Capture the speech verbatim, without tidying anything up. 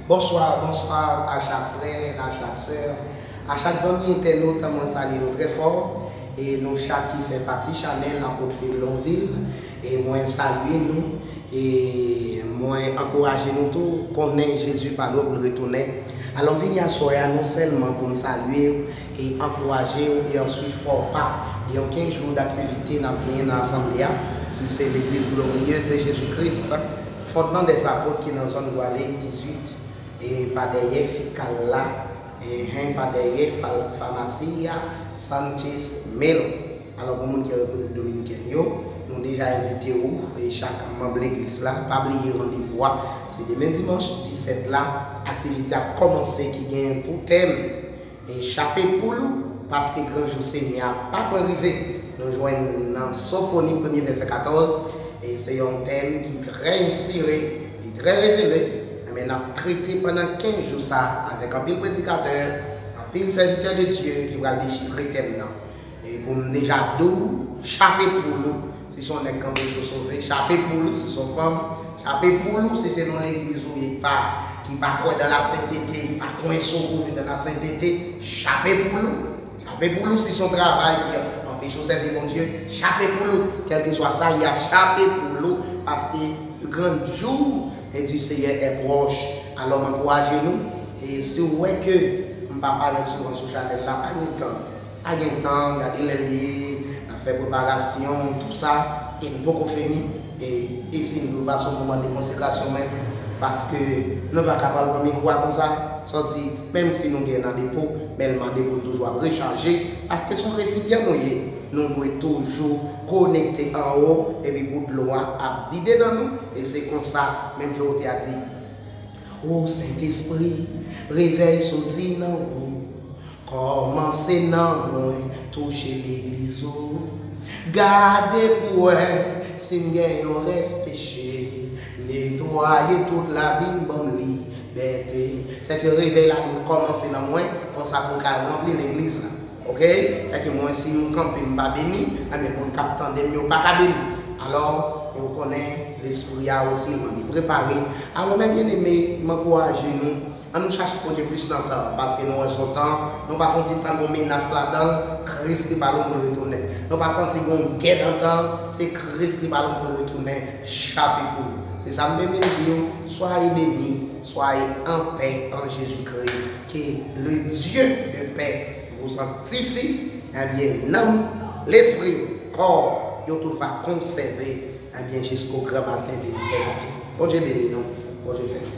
Bonswa, bonswa a chak frè, a chak sè, a chak zanmi entènot, mwen salye nou trè fò. E nou chak ki fè pati chanèl Apot Phil Longville. E mwen salye nou. E mwen ankouraje nou tou, konnen Jezi pa lwen pou l retounen. Alò, m vini aswè a non sèlman pou m salye w e ankouraje w e answit fè w pa de yon kenz jou d aktivite n ap genyen nan asanble a, ki se Legliz Glorieuse de Jésus-Christ, Fondement des Apôtres, ki nan zòn Vwale dizuit, e pa dèyè Fikal la, e hen, pa dèyè fal- famasi a, Sanchez Melo. Alò, pou moun ki an Repiblik Dominikèn yo, nou deja envite w, e chak manm legliz la, pa bliye randevou a, se demen dimanch disèt la, aktivite ap kòmanse ki gen pou tèm, e chape poul ou, paske gran jou Senyè a pa pran rive. Nou jwenn nan Sofoni premye vèsè katòz, e se yon tèm ki trè enspire, ki trè revele, men n ap trete pandan kenz jou sa avèk anpil predikatè, anpil sèvitè de Dye ki pral dechifre tèm nan. E pou m deja di w, chape poul ou, si se yon nèg kanpe cho sove, chape poul ou, si se yon fanm, chape poul ou, si se nan legliz ou ye pa, ki pa kwè dan la sentete, ki pa kwè sou pwofet dan la sentete, chape poul ou. Chape poul ou, si se yon travay ki anpeche w sèvi Bondye, chape poul ou, kèlkeswa sa y a, chape poul ou, paske le grand jour du Seigneur est proche. Alò, m ankouraje nou, e si w wè ke m pa parèt souvan sou chanèl la, pa gen tan. Pa gen tan, gade lè l ye, n ap fè preparasyon, tou sa, e n poko fini. E isi nou pase yon moman de konsekrasyon menm, paske nou pa ka pral pran mikwo a konsa, sòti, menm si nou gen nan depo, men l mande pou n toujou ap rechaje, paske se yon resipyan nou ye. Nou dwe toujou konekte anwo, epi pou dlo a ap vide nan nou, e se konsa, menm jan w te a di, O Sentespri, revèy soti nan ou, kòmanse nan mwen, touche legliz ou. Gade pou wè si m gen yon rès peche, netwaye tout lavi m, ban m libète. Sèke revèy la dwe kòmanse nan mwen, konsa pou m ka ranpli legliz la. Oke? Sèke mwen, si m kanpe, m pa beni, ebyen, moun k ap tande m yo pa ka beni. Alò, e w konnen, lespri a osi, li prepare. Alò, mè byeneme, m ankouraje nou, ann nou chache Bondye plis nan tan, paske nou wè se yon tan, nou pa santi tan gon menas ladan l, Kris li pa lwen pou l retounen. Nou pa santi gon gè nan tan, se Kris li pa lwen pou l retounen, chape poul ou. Se sa m te vin di w, soyez bénis, soyez en paix en Jésus-Christ, que le Dieu de paix vous sanctifie, ebyen, nanm, lespri, kò, yo tout va konsève, ebyen, jusqu'au grand matin de l'éternité. Bondye beni nou, Bondye fè nou